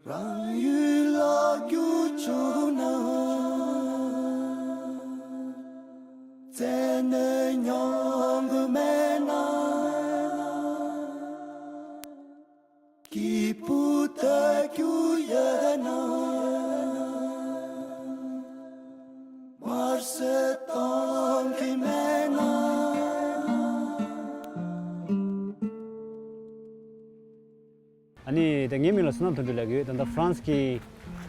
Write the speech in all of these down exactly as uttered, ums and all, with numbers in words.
རང་ཡུལ་ལ་རྒྱུ་བཅུག་ན། བཙན་གནོན་མྱོང་གི་མེད་ན། སྐྱིད་པོ་སྡོད་རྒྱུ་ཡོད་ན། དམར་གསོད་གཏོང་གི་མེད་ན། ཨ་ནི་ད་ངའི་མིང་ལ་བསོད་ནམས་དོན་གྲུབ་ལབ་ཀྱི་ཡོད། ད་ལྟ་ཧྥ་རན་སི་གི་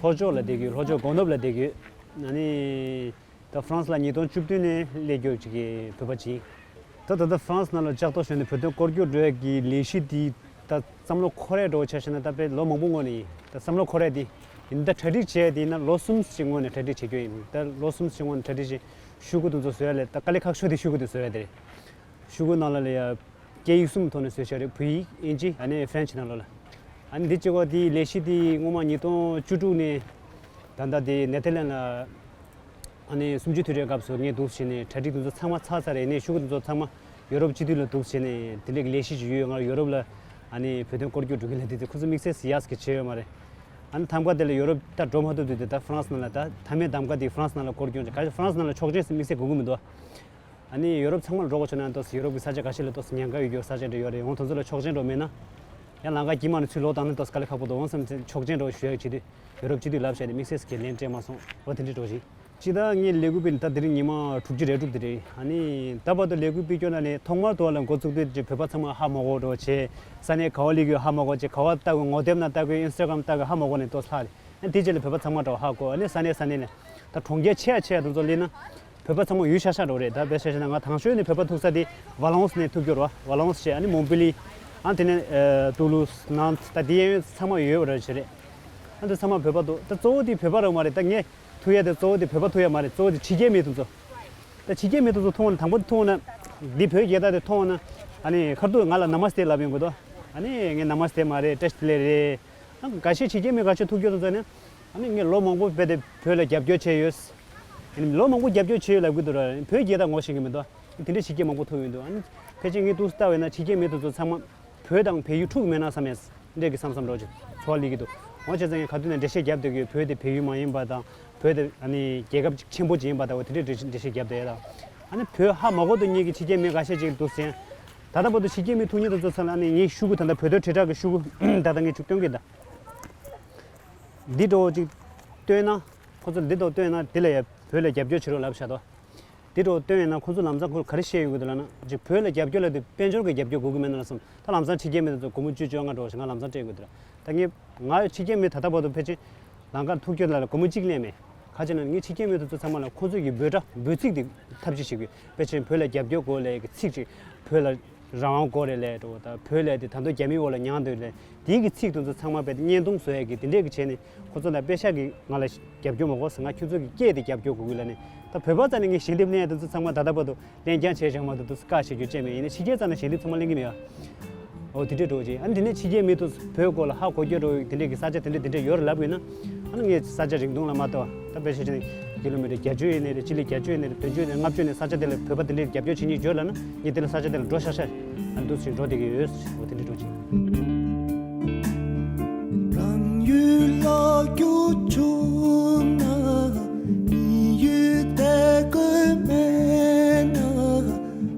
ལྷོ་ཕྱོགས་ལ་བསྡད་ཀྱི་ཡོད། ལྷོ་ཕྱོགས་གོ་ནོབ་ལ་བསྡད་ཀྱི་ཡོད། ཨ་ནི་ད་ཧྥ་རན་སི་ལ་ཉིས་སྟོང་བཅུ་བདུན་ནས་སླེབས་ཡོད་ཅིག་གི་བོད་པ་ཅིག་ད་ད་ལྟ་ཧྥ་རན་སི་ནང་ལ་ལྕགས་ཐོག་ཞོན་ནས་བོད་དོན་སྐོར་སྐྱོད་འགྲོ་ཡག་གི་ལས་གཞི་འདི་ད་བསམ་བློ་འཁོར་ཡག་འདྲ་བོ་ཆ་བཞག་ན། ད་དཔེ་ལོ་མང་པོ་སྔོན་ནས་ཡིན། ད་བསམ་བློ་འཁོར་ཡག་འདི་ཡིན། ད་གྲ་སྒྲིག་བྱས་ཡག་འདི་ཡིན་ན་ལོ་གསུམ་ཞིག་སྔོན་ནས་གྲ་སྒྲིག་བྱེད་རྒྱུ་ཡིན། ད་ལོ་གསུམ་ཞིག་སྔོན་ནས་གྲ་སྒྲིག་བྱས། ཤོག་གུ་དེ་ཚོ་བཟོ་ཡག་ལས་ད་དཀའ་ལས་ཁག་ཤོས་དེ་ཤོག་གུ་དེ་བཟོ་ཡག་དེ་རེད། ཤོག་གུ་ནང་ལ་ལ་ཡ་སྐད་ཡིག་གསུམ་ཐོག་ནས་བཟོས་བཞག་རེད། བོད་ཡིག། དབྱིན་ཇི། ཨ་ནི་ཧྥ་རན་ཆི་ནང་ལོགས་ལ། ཨ་ནི་འདི་གཅིག་པོ་དེའི་ལས་གཞི་དེ་སྔོན་མ་ཉིས་སྟོང་བཅུ་དྲུག་ནས་ད་ལྟ་དེ་ནེ་ཐར་ལན་ལ་ཨ་ནི་གསུམ་བཅུའི་དུས་དྲན་སྐབས་སུ་ངས་འདུག་བྱས་ནས་གྲ་སྒྲིག་དེ་ཚོ་ཚང་མ་ཚར་ཚར་རེད། ཨ་ནི་ཤོག་གུ་དེ་ཚོ་ཚང་མ་ཡོ་རོབ་སྤྱི་འཐུས་ལ་འདུག་བྱས་ནས་དེ་འདྲའི་ལས་གཞི་ཅིག་ཡོད། ང་ཡོ་རོབ་ལ་ཨ་ནི་བོད་དོན་སྐོར་སྐྱོད་འགྲོ་གི་ལབ་དེ་དེ་ཁོ་ཚོ་དམིགས་བསལ་ཡག་གི་བྱས་ཡོད་མ་རེད། ཨ་ནི་ཐམ་ག་དེ་ལ་ཡོ་རོབ་ད་འགྲོ་མ་ཐུབ་དུས་དེ་ད་ཧྥ་རན་སི་ནང་ལ་ད་མཐའ་མའི་གདམ་ག་དེ་ཧྥ་རན་སི་ནང་ལ་སྐོར་སྐྱོད་བྱས། ག་ཧྥ་རན་སི་ནང་ལ་ཆོག་མཆན་དམིགས་བསལ་དགོས་ཀྱི་མི་འདུག་ཨ་ནི་ཡོ་རོབ་ཚང་མར་འགྲོ་དགོས་བྱུང་ན་ཏོག་ཙམ་ཡོ་རོབ་ཀྱི་ས་ཆ་ཁ་ཤས་ལ་ཏོག་ཙམ་ཉེན་ཁ་ཡོད་རྒྱུ་ས་ཆ་འདྲ་ཡོད་རེད། འོང་དེ་ཚོ་ལ་ཆོག་མཆན་འདྲ་མེད་ན། ཡང་ལམ་ཁ་དཀྱིལ་མ་ནས་ཚུར་ལོག་བཏང་ན་ཏོག་ཙམ་དཀའ་ལས་ཁག་པོ་འདུག་འོང་བསམ་ཚེ་ཆོག་མཆན་འདྲ་ཞུ་ཡག་བྱེད་དུས་ཡོ་རོབ་སྤྱི་འཐུས་ལབ་བྱས་ཏེ་དམིགས་བསལ་གྱི་ལན་སྤྲད་མ་སོང་། འོ་དེ་འདྲ་འགྲོ་བཞིན། སྤྱི་བཏང་ངས་ལས་འགུལ་སྤེལ་ནས་ད་དེ་རིང་ཉི་མ་དྲུག་ཅུ་རེ་དྲུག་དེ་རེད། ཨ་ནི་ད་བར་དུ་ལས་འགུལ་སྤེལ་སྐྱོད་ནང་ནས་ཐོག་མར་དུ་བ་ལ་འགོ་བཙུགས་དུས་ཀྱི་བོད་པ་ཚང་མ་ཧ་མ་གོ་འགྲོ་བྱས། ས་གནས་ག་བ་སླེབས་ཀྱི་ཡོད་ཧ་མ་གོ་བྱས། ག་བ་ལྟ་དགོས། ངོ་དེབ་ནང་ལྟ་དགོས། ཨིན་སི་ཊ་གྷ་རམ་ལྟ་དགོས། ཧ་མ་གོ་ནས་ཏོག་ཙམ་ལྷག་རེད། ཨ་དེ་རྗེས་ལ་བོད་པ་ཚང་མ་འདྲ་བོ་ཧ་གོ། ཨ་ནི་ས་གནས་ས་གནས་ནས་ད་གྲོང་ཁྱེར་ཆེ་ཡ་དེ་ཚོ་སླེབས་ན་བོད་པ་ཚང་མ་ཡུལ་ཤ་ཤ་འདྲ་བོ་རེད། ད་དཔེ་ཆ་བཞག་ན་ང་དང་ཤོས་ནས་བོད་པ་ཐུག་ས་དེ་ཝ་ལོན་སི་ནས་ཐུག་རྒྱུ་རེད་བ། ཝ་ལོན་སི་བྱས། ཨ་ནི་མོན་པེ་ལི། ཨ་དེ་ནས་ཨ་ཏུ་ལུ་སི། ནཱནྟ། ད་དེ་གཡས་གཡོན་ཚང་མ་ཡོད་རེད་བྱས་རེད། ཨ་འདི་ཚང་མ་བོད་པ་འདུག་ད་གཙོ་བོ་དེ་བོད་པ་རང་མ་རེད། ད་ངས་ཐུག་ཡ་དེ་གཙོ་བོ་དེ་བོད་པ་ཐུག་ཡ་མ་རེད། གཙོ་བོ་དེ་ཕྱི་རྒྱལ་མི་དེ་ཚོ། ད་ཕྱི་རྒྱལ་མི་དེ་ཚོ་མཐོང་ན། དང་པོ་མཐོང་ན། འདི་བོད་རྒྱལ་དར་དེ་མཐོང་ན། ཨ་ནི་ཁ་ཐུག་ང་ལ་ན་མ་སྟེ་ལབ་ཡོང་གི་འདུག་ཨ་ནི་ངས་ན་མ་སྟེ་མ་རེད། བཀྲ་ཤིས་བདེ་ལེགས་རེད། ཨ་འགའ་ཤས་ཕྱི་རྒྱལ་མི་འགའ་ཤས་ཐུག་རྒྱུ་དེ་ཚོ་ནི། ཨ་ནི་ངས་ལོ་མང་པོ་བོད་དེ་བོད་ལ་རྒྱབ་སྐྱོར་བྱས་ཡོད། ཨ་ནི་ལོ་མང་པོ་རྒྱབ་སྐྱོར་བྱས་ཡོད་ལབ་གི་འདུག་ར། བོད་རྒྱལ་དར་ངོ་ཤེས་ཀྱི་མི་འདུག་དེ་འདྲའི་ཕྱི་རྒྱལ་མང་པོ་ཐུག་ཡོང་འདུག་ཨ་ནི་ཕལ་ཆེར་ངས་འདུག་ལྟ་བས་ན་ཕྱི་རྒྱལ་མི་དེ་ཚོ་ཚང་མ་བོད་དང་བལ་ཡུལ་འཁྲུག་མེད་ན་བསམ་ཡས་འདྲ་གི་བསམ་བསམ་འདྲ་ཅིག་ཚོར་བ་སླེབས་ཀྱི་འདུག་འོ་བྱས་ཙང་ངས་ག་དུས་ནས་འགྲེལ་བཤད་བརྒྱབ་བསྡད་ཀྱི་ཡོད། བོད་དེ་བལ་ཡུལ་མ་ཡིན་པ་དང་། བོད་དེ་ཨ་ནི་རྒྱལ་ཁབ་ཅིག་ཆེན་པོ་ཅིག་ཡིན་པ་དང་། འོ་དེ་འདྲའི་འགྲེལ་འགྲེལ་བཤད་བརྒྱབ་བསྡད་ཡོད་དང་། ཨ་ནི་བོད་ཧ་མ་གོ་འདུག་མཁན་གྱི་ཕྱི་རྒྱལ་མི་འགའ་ཤས་ཅིག་འདུག་ཟེར། ད་ལྟ་བར་དུ་ཕྱི་རྒྱལ་མི་ཐུག་མཁན་དེ་ཚོ་ཚང་ལ་ཨ་ནི་ངའི་ཤོག་གུ་ད་ལྟ་བོད་དོན་དྲིལ་བསྒྲགས་ཀྱི་ཤོག་གུ་ད་ལྟ་ངས་ཅིག་སྟོན་གྱི་ད། འདི་འདྲ་བོ་ཅིག་སྟོན་ན། ཁོ་ཚོ་འདི་འདྲ་བོ་སྟོན་ན་འདི་ལ་ཡ་བོད་ལ་རྒྱབ་སྐྱོར་བྱེད་རོགས་ལབ་བཞག་དོ། འདི་འདྲ་བོ་སྟོན་ཡོད་ན་ཁོ་ཚོ་ལམ་སང་ཁོ་ག་རེ་བཤད་ཡོང་གི་འདུག་ལབ་ན། ཅིག་བོད་ལ་རྒྱབ་སྐྱོར་ལབ་དུས་དཔལ་འབྱོར་གྱི་རྒྱབ་སྐྱོར་དགོས་ཀྱི་མེད་ན་ལབ་སོང་། ད་ལམ་སང་ཕྱི་རྒྱལ་མི་དེ་ཚོ་སྒོར་མོ་བཅུ་བཅོ་ལྔ་འདྲ་བོ་ཞིག་ང་ལམ་སང་སྤྲད་དགོས་འདུག་ལ། ད་ངས་ང་ཕྱི་རྒྱལ་མི་ད་ལྟ་བར་དུ་ཕལ་ཆེར་ལམ་ཁར་ཐུག་རྒྱུ་ལ་སྒོར་མོ་གཅིག་ལེན་མེད། ག་ཅི་ན་ངས་ཕྱི་རྒྱལ་མི་དེ་ཚོ་ཚང་མ་ལ་ཁོ་ཚོ་གི་འབོད་སྒྲ་འབོད་ཚིག་དེ་ཐབས་ཇུས་བྱེད་དགོས། དཔེ་ཆ་བོད་ལ་རྒྱབ་སྐྱོར་དགོས་ལབ་ཡག་གི་ཚིག་ཅིག་བོད་ལ་རང་དབང་དགོས་རེད་ལབ་འདྲ་བོ་དང་། བོད་ལ་དེ་ད་དུང་རྒྱ་མིའི་འོག་ལ་མྱངས་སྡོད་ལབ། དེའི་གི་ཚིག་དེ་ཚོ་ཚང་མ་རྦད་དེ་བརྙན་ཐུང་བཟོ་ཡག་གི་དེ་འདྲས་གི་བྱས་ནས་ཁོ་ཚོ་ལ་པེ་ཤག་གི་ང་ལ་རྒྱབ་སྐྱོར་མ་དགོས་ཟེར། ང་ཁྱོད་ཚོ་གི་སྐད་དེ་རྒྱབ་སྐྱོར་དགོས་ཀྱི་ལབ་ནས། ད་བོད་པ་རྩ་ནས་ངས་ཞལ་འདེབས་ལེན་ཡག་དེ་ཚོ་ཚང་མ་ད་ལྟ་བར་དུ་ལེན་རྐྱང་བྱས་བཞག་མ་གཏོགས་དུ་བཀག་བྱེད་རྒྱུ་ཅི་མེད། ཡིན་ན་ཕྱི་རྒྱལ་ཚོ་ནས་ཞལ་འདེབས་ཚང་མ་ལེན་གྱི་མེད་ཨ། འོ་དེ་འདྲས་འགྲོ་ཅིག་ཨ་ནི་དེ་ནས་ཕྱི་རྒྱལ་མི་དེ་ཚོ་བོད་སྐོར་ལ་ཧ་གོ་རྒྱུ་འདྲ་བོ་དེ་འདྲས་ཀྱི་ས་ཆ་དེ་འདྲས་དེ་འདྲས་ཡོད་རེད་ལབ་ཡོད་ན། ཨ་ནི་ངས་ས་ཆ་རིང་ཐུང་ལ་མ་ལྟོས། ད་དཔེ་ཆ་བཞག་ན་ཀི་ལོ་མི་ཊར་བརྒྱད་ཅུ་ཡིན་ནའི་རེད། སྤྱི་ལེ་བརྒྱད་ཅུ་ཡིན་ནའི་རེད། བདུན་ཅུ་ཡིན་ནའི་ལྔ་བཅུ་ནས་ས་ཆ་དེ་ལ་བོད་པ་དེ་འདྲས་རྒྱབ་སྐྱོར་བྱེད་མཁན་ཡོད་ལབ་ན། ངས་དེ་ལ་ས་ཆ་དེ་ལ་འགྲོ་ཤག་ཤག་ཨ་འདུག་ཅིག་འགྲོ་བསྡད་ཀྱི་ཡོད། འོ་དེ་འདྲས་འགྲོ་ཅིག་རང་ཡུལ་ལ་རྒྱུ་བཅུག་ན། མི་ཡུལ་བསྡད་དགོས་མེད་ན།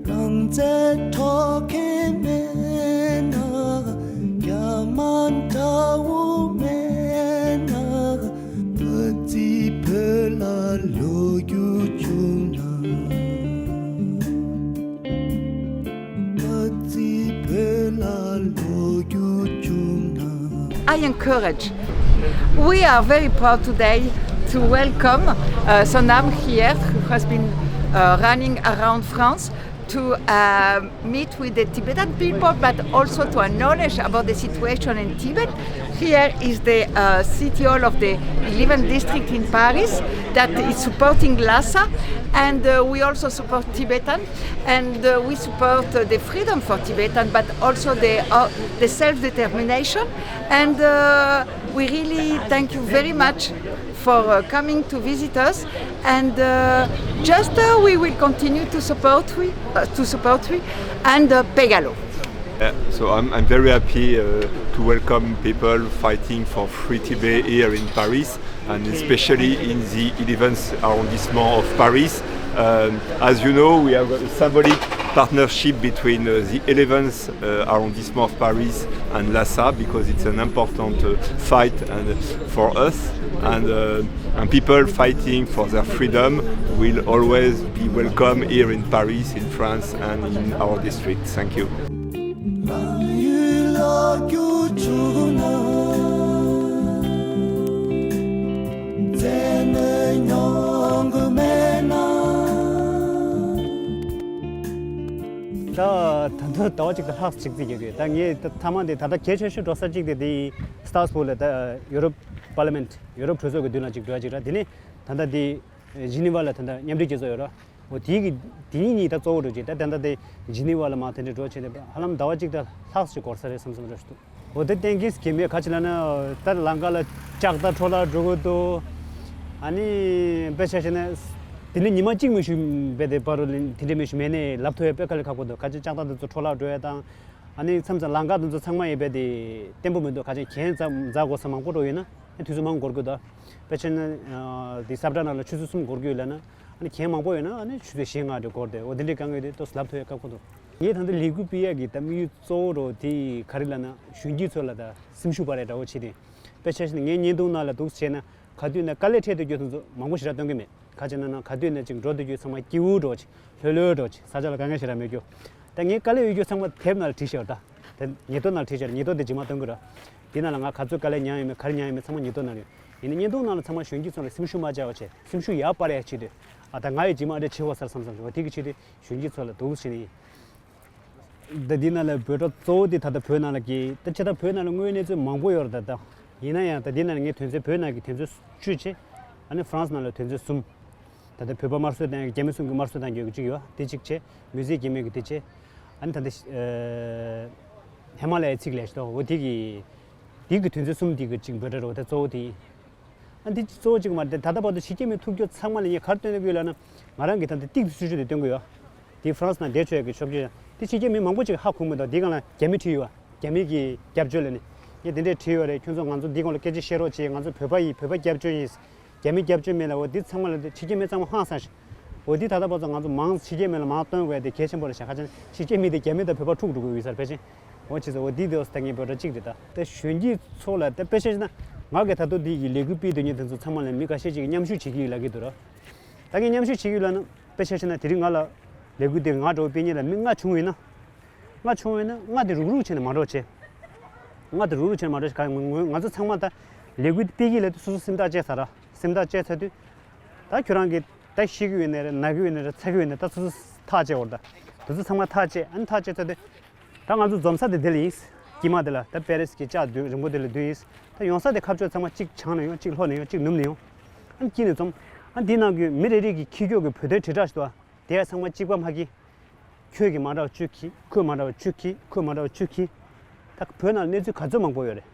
རང་བཙན་འཕྲོག་མཁན་མེད་ན། རྒྱ་དམར་འདྲ་བོ་མེད་ན། མ་རྩིས་བོད་ལ་ལོག་རྒྱུ་བྱུང་ན། མ་རྩིས་བོད་ལ་ལོག་རྒྱུ་བྱུང་ན། I encourage. We are very proud today to welcome uh, Sonam here, who has been uh, running around France to uh, meet with the Tibetan people, but also to acknowledge about the situation in Tibet. Here is the uh, city hall of the eleventh district in Paris that is supporting Lhasa, and uh, we also support Tibetan, and uh, we support uh, the freedom for Tibetan, but also the, uh, the self-determination. And uh, we really thank you very much for uh, coming to visit us, and uh, just uh, we will continue to support we uh, to support we and uh, Pegalo. Uh, so I'm, I'm very happy uh, to welcome people fighting for free Tibet here in Paris, and especially in the eleventh arrondissement of Paris. Um, as you know, we have a symbolic partnership between uh, the eleventh uh, arrondissement of Paris and Lhasa, because it's an important uh, fight and for us, and, uh, and people fighting for their freedom will always be welcome here in Paris, in France, and in our district. Thank you. ད་ད་ལྟ་ཟླ་བ་གཅིག་དང་ལྷག་ཅིག་ཙམ་ཡོད་རེད། ད་ངས་ད་ཐ་མ་འདི་ད་ལྟ་གལ་ཆེ་ཤོས་འགྲོ་ས་གཅིག་དེ་འདི་སི་ཊར་སི་བྷུག་ལ་ད་ཡུ་རོབ་པར་ལི་མེན་ཊི་ཡུ་རོབ་གྲོས་ཚོགས་ཀྱི་མདུན་ལ་ཅིག་འགྲོ་ཡ་ཅིག་ར། དེ་ནས་ད་ལྟ་འདི་ཇི་ནི་ཝ་ལ་ད་ལྟ་མཉམ་འབྲེལ་རྒྱལ་ཚོགས་ཡོད་ར། འོ་དེའི་གི་དེ་གཉིས་གཉིས་ད་གཙོ་བོ་འགྲོ་ཅིག་ད་ད་ལྟ་དེ་ཇི་ནི་ཝ་ལ་མ་དེ་འདྲ་འགྲོ་བྱས་ནས་ཧ་ལམ་ཟླ་བ་གཅིག་དང་ལྷག་ཅིག་འགོར་ས་རེད་བསམ་བསམ་འདྲ་ཞིག་འདུག་འོ་དེ་གཏན་འཁེལ་གྱི་མེད། ག་ཅི་ལབ་ན་ད་ལམ་ཁ་ལ་ལྕགས་རྟ་འཕྲོ་བརླག་འགྲོ་གི་འདུག་ཨ་ནི་དཔེ་ཆ་བཞག་ན་དེ་ནས་ཉི་མ་གཅིག་མི་ཞུ་བས་དེ་བར་དུ་དེ་འདྲས་མི་ཞུ་མེད་ནས་ལབ་ཐུབ་ཡ་དཔེ་དཀའ་ལས་ཁག་པོ་འདུག་ག་ཅི་ལྕགས་རྟ་དེ་ཚོ་འཕྲོ་བརླག་འགྲོ་ཡ་དང་། ཨ་ནི་མཚམས་མཚམས་ལམ་ཁ་དེ་ཚོ་ཚང་མ་ཡིན་པས་དེ་བརྟན་པོ་མི་འདུག་ག་ཅི་གན་འཛའ་འཛའ་དགོས་ས་མང་པོ་འགྲོ་ཡོད་ན་དུས་ཚོད་མང་འགོར་གི་འདུག་དཔེ་ཆ་ན་དེ་ས་བཀྲ་ནང་ལ་ཆུ་ཚོད་གསུམ་འགོར་གི་ཡོད་ལབ་ན། ཨ་ནི་གན་མང་པོ་ཡོད་ན་ཨ་ནི་ཆུ་ཚོད་བཞི་ལྔ་རེ་འགོར་ཏེ། འོ་དེ་འདྲའི་དཀའ་ངལ་དེ་ཏོག་ཙམ་ལབ་ཐུབ་ཡ་དཀའ་པོ་འདུག་ངས་ད་ལྟ་ལས་འགུལ་སྤེལ་ཡག་གི་ད་དམིགས་ཡུལ་གཙོ་བོ་རོ་དེ་ག་རེ་ལབ་ན་གཞོན་སྐྱེས་ཚོ་ལ་ད་སེམས་ཤུགས་སྤར་ཡ་འདྲ་བོ་བྱེད་དེ། དཔེ་ཆ་བཞག་ན་ངའི་བརྙན་ཐུང་ནང་ལ་འདུག་བྱས་ན་ག་དུས་ན་དཀའ་ལས་འཕྲད་དུ་རྒྱུ་དེ་ཚོ་མང་པོ་ཞེ་དྲག་སྟོན་གི་མེད། ག་ཅི་ན་ན་ག་དུས་ན་ཅིག་འགྲོ་དུས་རྒྱུ་ཚང་མ་སྐྱིད་པོ་འགྲོ་ཅིག་ལྷོད་ལྷོད་འགྲོ་ཅིག་ས་ཆ་ལ་དཀའ་ངལ་ཞེ་དྲག་མེད་རྒྱུ། ད་ངའི་དཀའ་ལས་ཡོད་རྒྱུ་ཚང་མ་དེབ་ནང་ལ་བྲིས་ཤག་ད་དེ་ཉེས་རྡུང་ནང་ལ་བྲིས་ཤག་ཉེས་རྡུང་དེ་རྗེས་མ་སྟོན་གི་ར། དེ་ནང་ལ་ང་ག་ཚོད་དཀའ་ལས་མྱངས་ཡོད་མེད་ག་རེ་མྱངས་ཡོད་མེད་ཚང་མ་ཉེས་རྡུང་ནང་ལ་ཡོད། ཡིན་ན་བརྙན་ཐུང་ནང་ལ་ཚང་མ་གཞོན་སྐྱེས་ཚོ་ལ་སེམས་ཤུགས་མ་ཆག་པ་བྱས་སེམས་ཤུགས་ཡར་སྤར་ཡ་ཆེད་དུ། ཨ་ད་ང་ཡི་རྗེས་མ་ཨ་འདྲ་བྱེད་དགོས་ས་རེད་བསམ་བསམ་བྱུང་བ་དེ་གི་ཆེད་དུ་གཞོན་སྐྱེས་ཚོ་ལ་འདུག་བྱས་ནས། ད་འདི་ནང་ལ་འབོད་སྒྲ་གཙོ་བོ་དེ་ད་ལྟ་བོད་ནང་ལ་གི་ད་ཅི་ད་བོད་ནང་ལ་དངོས་གནས་ཚོད་མང་པོ་ཡོད་རེད་ད་ད། ཡིན་ན་ཡང་ད་འདི་ནང་ལ་ངས་དོན་ཚན་བོད་ནང་གི་དོན་ཚན་བཅུ་བྱས། ཨ་ནི་ཧྥ་རན་སི་ནང་ལ་དོན་ཚན་གསུམ། ད་ལྟ་བོད་པ་དམར་གསོད་བཏང་ཡག་རྒྱ་མི་གསུམ་གྱིས་དམར་གསོད་བཏང་རྒྱུ་གཅིག་ཡོད་དེ་གཅིག་བྱས། མི་ཚེ་རྒྱ་མི་གི་དེ་བྱས། ཨ་ནི་ད་ལྟ་ཧི་མ་ལ་ཡའི་ཚིག་ལས་ཤོད་འོ་དེ་གི་དེ་གི་དོན་ཚན་གསུམ་དེ་གི་གཅིག་འབོད་སྒྲ་རེད་འོ་ད་གཙོ་བོ་དེ་ཡིན། ཨ་འདི་གཙོ་བོ་གཅིག་མ་རེད་དེ་ད་ལྟ་བར་དུ་ཕྱི་རྒྱལ་མི་ཐུག་རྒྱུ་ཚང་མ་ལ་ངས་ག་རེ་སྟོན་དགོས་ལབ་ན། ང་རང་གི་ད་ལྟ་ཏིག་ཏུ་སུ་ཞུ་དེ་སྟོན་གི་ཡོད། དེ་ཧྥ་རན་སི་ནང་བསྡད་ཆོག་ཡ་གི་ཆོག་རྒྱུ་ཡང་དེ་ཕྱི་རྒྱལ་མི་མང་པོ་ཅིག་ཧ་གོ་མི་འདུག་དེ་སྒང་ལ་རྒྱ་མི་བྲིས་ཡོད། རྒྱ་མི་གི་སྐྱབས་བཅོལ་ལ་ནི་ངས་དེ་འདྲས་བྲིས་ཡོད་རེད། ཁྱོད་ཚོ་ང་ཚོ་འདི་སྒང་ལ་སྐད་ཆ་བཤད་རོགས་བྱེད། ང་ཚོ་བོད་པ་ཡིན་བོད་པ་སྐྱབས་བཅོལ་ཡིན། རྒྱ་མི་སྐྱབས་བཅོལ་མེད་ལ་འོ་འདི་ཚང་མ་ལ་འདི་ཕྱི་རྒྱལ་མི་ཚང་མ་ཧང་སངས་ཤིག་འོ་འདི་ད་ལྟ་བར་དུ་ང་ཚོ་མང་ཕྱི་རྒྱལ་མི་ལ་མང་སྟོན་དགོས་དེ་གལ་ཆེན་པོ་རེད་ཤག་ཁ་ཅན་ཕྱི་རྒྱལ་མི་དེ་རྒྱ་མི་དང་བོད་པ་འཁྲུག་འགྲོ་གི་ཡོད་ས་རེད་ཕལ་ཆེར། འོ་བྱས་ཙང་འོ་འདི་དེ་ད་ངས་འབོད་སྒྲ་གཅིག་རེད་ད། ད་གཞོན་སྐྱེས་ཚོ་ལ་ད་དཔེ་ཆ་བཞག་ན་ང་གི་ད་ལྟ་འདི་ཡི་ལས་འགུལ་སྤེལ་དོན་གཉེར་དེ་ཚོ་ཚང་མ་ལ་མི་འགའ་ཤས་ཅིག་གིས་མཉམ་ཞུགས་བྱེད་ཀྱི་ཡོད་ལབ་ཀྱི་འདུག་ར། ད་ངས་མཉམ་ཞུགས་བྱེད་ཀྱི་ཡོད་ལབ་ན་དཔེ་ཆ་བཞག་ན་དེ་རིང་ང་ལ་ལས་འགུལ་དེ་ང་འགྲོ་སྤེལ་མཁན་ལ་མི་ལྔ་བྱུང་བ་ཡིན་ན། ལྔ་བྱུང་བ་ཡིན་ན་ལྔ་དེ་རུག་རུག་བྱས་ནས་མ་འགྲོ་བྱས། ལྔ་དེ་རུག་རུག་བྱས་ནས་མ་འགྲོ་བྱས་ག་ང་ང་ང་ཚོ་ཚང་མ་ད་ལས་འགུལ་སྤེལ་གྱི་ལབ་དུས་སོ་སོ་སེམས་ཐག་བཅད་ཚར་ར། སེམས་ཐག་བཅད་ཚར་དུས། ད་ཁྱོད་རང་གིས་ད་ཤི་གི་ཡོད་ནའི་རེད་ན་གི་ཡོད་ནའི་རེད་ཚ་གི་ཡོད་ནའི་ད་སོ་སོ་ཐག་བཅད་འོར་ད། དེ་ཚོ་ཚང་མ་ཐག་བཅད་ཨ་ནི་ཐག་བཅད་ཚར་དུས། ད་ང་ཚོ་འཛོམས་ས་དེ་འདི་ལ་ཡིན། དཀྱིལ་མ་དེ་ལ་ད་པེ་རིས་ཀྱི་ལྕགས་རྡོ་རིང་པོ་དེ་ལ་འདུག་ཡིན། ད་ཡོང་ས་དེ་ཁ་ཕྱོགས་ཚང་མ་གཅིག་བྱང་ནས་ཡོང་གཅིག་ལྷོ་ནས་ཡོང་གཅིག་ནུབ་ནས་ཡོང་། ཨ་ནི་དཀྱིལ་ནས་འཛོམས། ཨ་ནི་འདི་ནང་གི་མི་རེ་རེ་གིས་འཁྱེར་རྒྱུ་གི་བོད་དོན་དྲིལ་བསྒྲགས་ཞིག་འདུག་ཨ། དེ་ཡང་ཚང་མ་གཅིག་པ་མ་གི། ཁྱོད་ཀྱིས་མ་འདྲ་བ་བཅུ་གྱིས་ཁོས་མ་འདྲ་བ་བཅུ་གྱིས་ཁོས་མ་འདྲ་བ་བཅུ་གྱིས། ད་བོད་ནང་གནས་ཚུལ་ག་ཚོད་མང་པོ་ཡོད་རེད།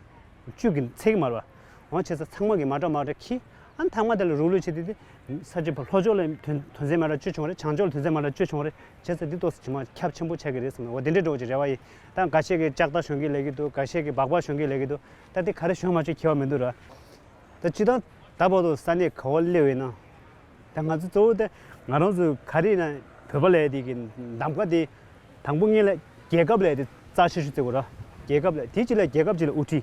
བཅུ་གྱིས་ཚད་ཀྱི་མ་རེད་བ། འོང་བྱས་ཙང་ཚང་མ་གིས་མ་འདྲ་མ་འདྲ་གྱིས། ཨ་ནི་ཐ་མ་དེ་ལ་རུག་རུག་བྱས་ཏེ་དེ། ས་བཅུ་པ་ལྷོ་ཕྱོགས་ལ་དོན་དོན་ཚན་མ་འདྲ་བཅུ་བྱུང་བ་རེད་བྱང་ཕྱོགས་ལ་དོན་ཚན་མ་འདྲ་བཅུ་བྱུང་བ་རེད་བྱས་ཙང་འདི་ཏོག་ཙམ་ཇི་མ་ཁྱབ་ཆེན་པོ་ཆགས་ཀྱི་རེད་བསམ་ནས་འོ་དེ་འདྲའི་འགྲོ་བ་ཅིག་རེ་བ་ཡིན། ད་འགའ་ཤས་ཀྱིས་ལྕགས་རྟ་ཞོན་གྱི་ལབ་ཀྱི་འདུག་འགའ་ཤས་ཀྱིས་སྦག་སྦག་ཞོན་གྱི་ལབ་ཀྱི་འདུག་ད་དེ་ག་རེ་ཞོན་མ་ཞོན་ཁྱད་པར་མི་འདུག་ར། ད་སྤྱིར་བཏང་ད་བར་དུ་ས་གནས་ག་བ་སླེབས་ཡིན་ན། ད་ང་ཚོ་གཙོ་བོ་དེ་ང་རང་ཚོ་ག་རེ་ཡིན་ན་བོད་པ་ལབ་ཡ་དེ་གི་གདམ་ག་དེ་དང་པོ་ངེད་ལ་རྒྱལ་ཁབ་ལབ་ཡ་དེ་རྩ་ཆེ་ཤོས་བརྩི་དགོས་ར། རྒྱལ་ཁབ་ལབ་དེ་གཅིག་ལ་རྒྱལ་ཁབ་གཅིག་ལ་དབུ་ཁྲིད།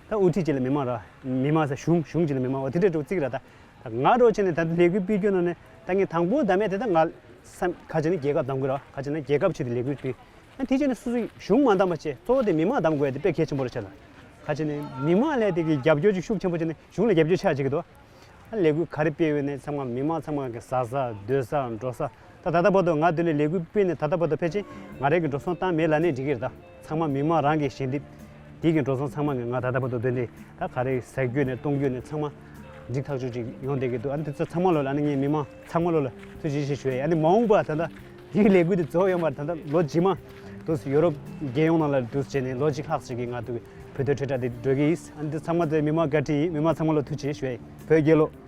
ད་དབུ་ཁྲིད་གཅིག་ལ་མི་མང་ར། མི་མང་ཟེར་གཞུང་གཞུང་གཅིག་ལ་མི་མང་འོ་དེ་འདྲ་འགྲོ་བརྩི་གི་ར། ད་ད་ང་འགྲོ་བྱས་ནས་ད་ལྟ་ལས་འགུལ་སྤེལ་རྒྱུ་ནང་ནས་ད་ངས་དང་པོ་ད་མེད་དེ་ད་ང་བསམ་ག་བྱས་ན་རྒྱལ་ཁབ་གདམ་གི་ར་ག་བྱས་ན་རྒྱལ་ཁབ་ཆེད་དུ་ལས་འགུལ་སྤེལ། ཨ་དེ་བྱས་ནས་སོ་སོ་གཞུང་མ་གདམ་པ་བྱས་གཙོ་བོ་དེ་མི་མང་གདམ་དགོས་ཡ་དེ་དཔེ་གལ་ཆེན་པོ་རེད་བྱས་ལ། ག་བྱས་ནས་མི་མང་ལས་དེ་གི་རྒྱབ་སྐྱོར་ཅིག་ཤུགས་ཆེན་པོ་བྱས་ནས་གཞུང་ལ་རྒྱབ་སྐྱོར་ཆགས་བྱེད་ཀྱི་འདུག་ཨ་ལས་འགུལ་ག་རེ་སྤེལ་ཡོད་ནས་ཚང་མ་མི་མང་ཚང་མ་གི་ཟ་ས་སྡོད་ས་འགྲོ་ས་ད་ད་ལྟ་བར་དུ་ང་འདི་ནས་ལས་འགུལ་སྤེལ་ནས་ད་ལྟ་བར་དུ་ཕལ་ཆེར་ང་རང་གི་འགྲོ་སོང་བཏང་མེད་ལབ་ནས་འགྲིག་གི་རེད་ད། ཚང་མ་མི་མང་རང་གི་ཞལ་འདེབས་དེ་གི་འགྲོ་སོང་ཚང་མ་གི་ང་ད་ལྟ་བར་དུ་འདི་འདྲས་ད་ག་རེ་ཟ་རྒྱུ་ནས་གཏོང་རྒྱུ་ནས་ཚང་མ་འགྲིག་ཐག་ཆོད་ཅིག་ཡོང་བསྡད་ཀྱི་འདུག་ཨ་ནི་དེ་ཚོ་ཚང་མ་ལོ་ལ་ཨ་ནི་ངས་མི་མང་ཚང་མ་ལོ་ལ་ཐུགས་རྗེ་ཆེ་ཞུ་ཡ་ཨ་ནི་མ་འོངས་པ་ད་ལྟ་དེའི་ལས་འགུལ་དེ་རྫོགས་ཡོང་བར་ད་ལྟ་ལོ་རྗེས་མ་དུས་ཡོ་རོབ་རྒྱལ་ཡོངས་ནང་ལ་དུས་བྱས་ནས་ལོ་གཅིག་ལྷག་ཅིག་གི་ང་དུ་བོད་དོན་ཁྲིད་གྲྭ་དེ་འགྲོ་གི་ཡིན། ཨ་ནི་དེ་ཚང་མ་དེ་མི་མང་བཀའ་དྲིན་ཡིན། མི་མང་ཚང་མ་ལོ་ཐུགས་རྗེ་ཆེ་ཞུ་ཡ་ཡིན། བོད་རྒྱལ་ལོ།